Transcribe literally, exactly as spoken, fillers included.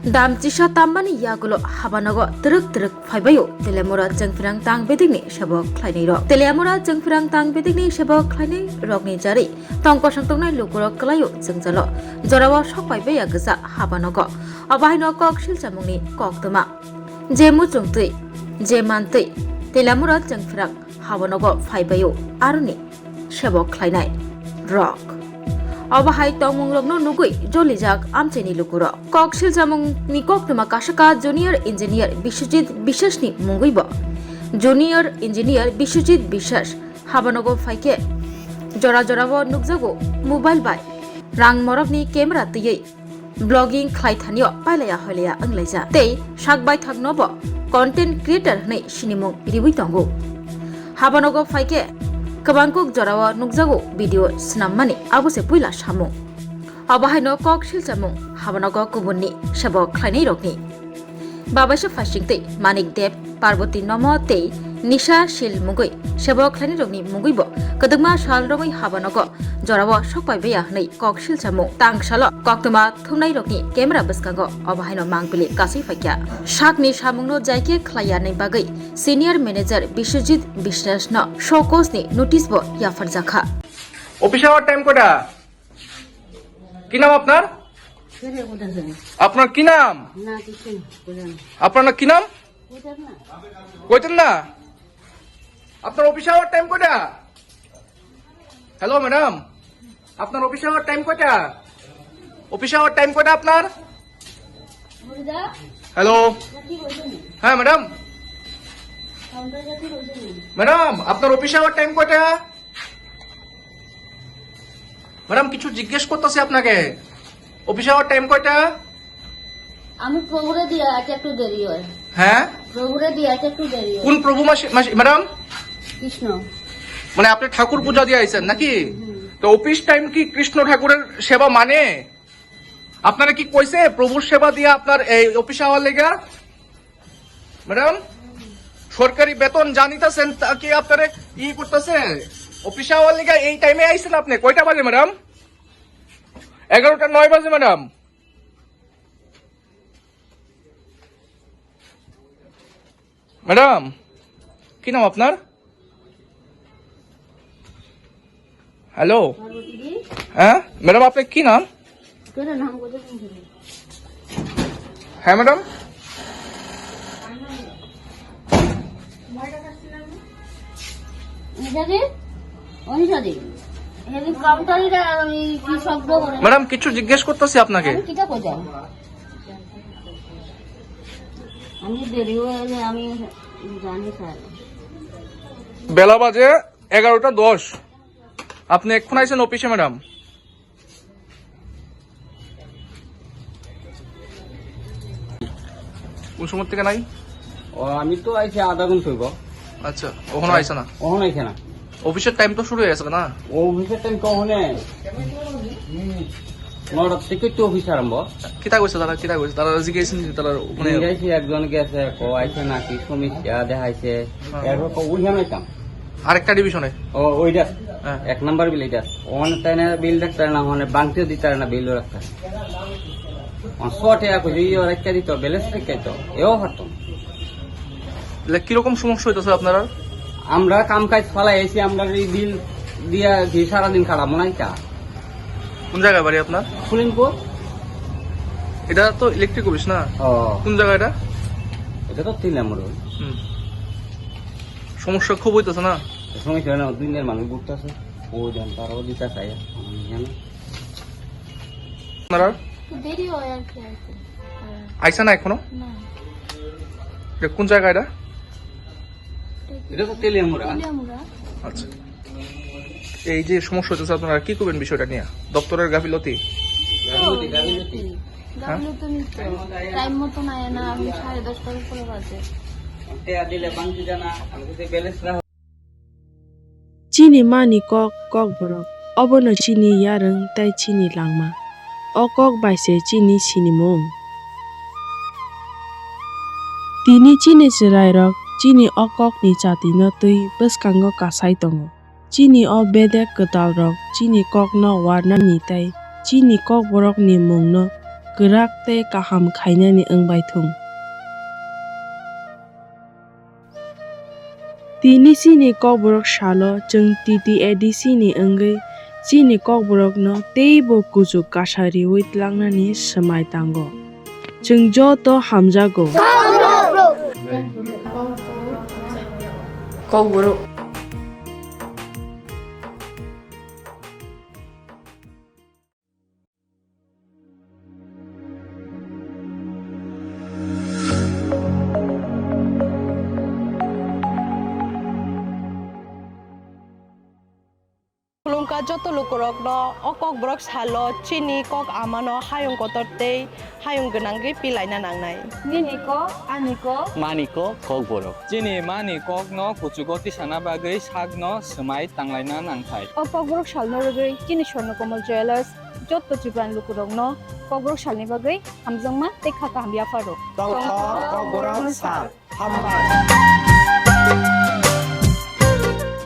Dam chisa tammani yagulo habanogo twrwk twrwk phaibaio Teliamura Chengphrang tang bedekni sebok khlainairok. Teliamura Chengphrang tang bedekni sebok khlainairokni jarwi tong kosong tongnai lukurok kwlaio jwngjalo jorao sok paibai ya gwja habanogo. Obo haino kok silchamungni koktwma. Je muchungtwi, je mantwi Teliamura Chengphrang habanogo phaibaio aroni sebok khlainai rok. Obo hai tongmungrokno nugwi jolijak amchaini lukurok. Kok silchamungni koktwma kasaka Junior Engineer Biswajit Biswasni mungwibo. Junior Engineer Biswajit Biswas habanogo phaikhe jora jorao nukjago mobile bai rang morokni camera twiwi vlogging khlai thanio pailaya hoilaya wnglaijak tei sak baithaknobo content creator hwnwi sinimung riwi tongo. Habanogo phaikhe kwbangkuk jorao nukjago video swnammani, abo se puila samung. Obo haino kok silchamung habanogo kubunni sebok khlainairokni. Babaisa Phaisingtwi Manik Deb, Parvati Nomo tei Nisha Sil mungwi sebok khlainairokni mungwibo kwdwkma sal romwi habanogo jorao sok paibaiya hwnwi kok silchamung. Tangsalo koktwma thumnairokni camera bwskango obo haino mangpili kasui phaikha. Sakni samungno jaikhe khlaiya ni bagwi senior manager Biswajit Biswas no show cause ni notice bo yapharjakha. Office hour time কয়টা? কি নাম আপনার? ছেলে কোথায় ছেলে? আপনার কি নাম? না, কিছু না, বোঝা না। আপনার নাম কি নাম? বোঝা না। কইতেন না? আপনার অফিস আওয়ার টাইম কয়টা? হ্যালো ম্যাডাম, আপনার অফিস আওয়ার টাইম কয়টা? অফিস আওয়ার টাইম কয়টা আপনার? বোঝা? হ্যালো। না, কি বলছেন? হ্যাঁ ম্যাডাম। কাউন্টারে কি বলছেন? ম্যাডাম, আপনার অফিস আওয়ার টাইম কয়টা? ম্যাডাম, কিছু জিজ্ঞেস করতেছি আপনাকে। অফিস আওয়ার টাইম কয়টা? আমি প্রভুরে দিয়ে আইতে একটু দেরি হয়। হ্যাঁ? প্রভুরে দিয়ে আইতে একটু দেরি হয়। কোন প্রভু মাসি, মাসি, ম্যাডাম? কৃষ্ণ। মানে আপনি ঠাকুর পূজা দিয়ে আইছেন নাকি? হুম। তো অফিস টাইম কি কৃষ্ণ ঠাকুরের সেবা মানে? আপনারা কি কইছে প্রভুর সেবা দিয়ে আপনার এই অফিস আওয়ার লেগা? ম্যাডাম, সরকারি বেতন যা নিতেছেন তা কি আপনারা ই করতেছে? অফিস আওয়ার লিগা এই টাইমে আইছেন আপনি? কয়টা বাজে ম্যাডাম? এগারোটা নয় বাজে ম্যাডাম। ম্যাডাম, কি নাম আপনার? হ্যালো। হ্যাঁ ম্যাডাম, আপনার কি নাম? হ্যাঁ ম্যাডাম। ম্যাডাম, কিছু জিজ্ঞেস করতেছি আপনাকে। আমি দেরি হয়ে গেলে আমি জানি স্যার। বেলা বাজে এগারোটা দশ। আপনি এখন আইছেন অফিসে ম্যাডাম? কোন সময় থেকে নাই? ও, আমি তো আইছি আধা ঘন্টা হইব। আচ্ছা, ওখানে আইছে না? ওখানে আইছে না। অফিসের টাইম তো শুরু হয়ে গেছে না? ও, অফিসের টাইম তো ওখানে নটা থেকে তো অফিস আরম্ভ। কিতা কইছে তারা, কিতা কইছে? তারা জিজ্ঞেস করছে, তারা মানে জিজ্ঞাসা একজন গেছে, কো আইছে নাকি, সমস্যা দেখাইছে। হ্যাঁ। এরপর কো ওইখানে আইতাম। আরেকটা ডিভিশনে? ও, ওইটা। হ্যাঁ। এক নাম্বার বিল এটা। ওখানে তাই না বিল রাখতে না, ওখানে বাংতে দিতে না বিল রাখতে। আর শর্টে এক হইছে, ইয়ে রাখতে দিত, ব্যালেন্স রাখতে দিত। এও পারতো না। তাহলে কিরকম সমস্যা হইতেছে আপনারা? আমরা কাম কাজ ফালাই আইছি, আমরা এই বিল দিয়া কি সারাদিন খারাপ মনে হয় কা? কোন জায়গায় বাড়ি আপনার? সলিমপুর। এটা তো ইলেকট্রিক অফিস না? ও। কোন জায়গা এটা? এটা তো তিন নম্বর রোড। হুম। সমস্যা খুব হইতেছে না? সমস্যা হয় না, দুই দিনের মানুষ ঘুরতেছে। ও দেন, তারাও দিতে চাই, আমি জানি। আপনারা? তো দেরি হয় আর কি আইতে। আর আইসা না এখনো? না। এটা কোন জায়গা এটা? এটা তো তেলিয়ামুড়া। তেলিয়ামুড়া। আচ্ছা। এই যে সমস্যা হচ্ছে, আপনারা কি করবেন বিষয়টা নিয়ে? দপ্তরের গাফিলতি? গাফিলতি, গাফিলতি। হ্যাঁ? গাফিলতি নিত। টাইম মতো নাই না, আমি সাড়ে দশটার উপরে বাজে। টেয়া দিলে বাংতি জানা, আমি তো ব্যালেন্স রাখা। Chini mani kok, Kokborok. Obono chini yarwng tei chini langma. O kok bai se chini sinimung. Tini chini chwrairok chini o kokni chatino twi bwskango kasai tongo. Chini o bedek kwtalrok chini kokno warnani tei chini Kokborokni mungno kwrak tei kaham khainani wng bai thung. Tini chini Kokborok salo chwng T T A D C ni wngwi chini Kokborokno teibo kuchuk kasa riwi tlangnani swmai tango. Chwng joto hamjago. Kokborok. Khulumkha joto lukurokno o Kokborok salo chini kok amano hayung kotor tei hayung gwnangwi pilaina nangnai. Nini kok, ani kok. Mani kok, Kokborok. Chini mani kokno kuchugo tisana bagwi sakno swmai tanglaina nangthai. O Kokborok salno rwgwi chini Swarnakomal Jewellers joto Tripurani lukurokno Kokborok salni bagwi hamjakma tei kha kaham yapharo. Tongthok Kokborok sal. Hambai.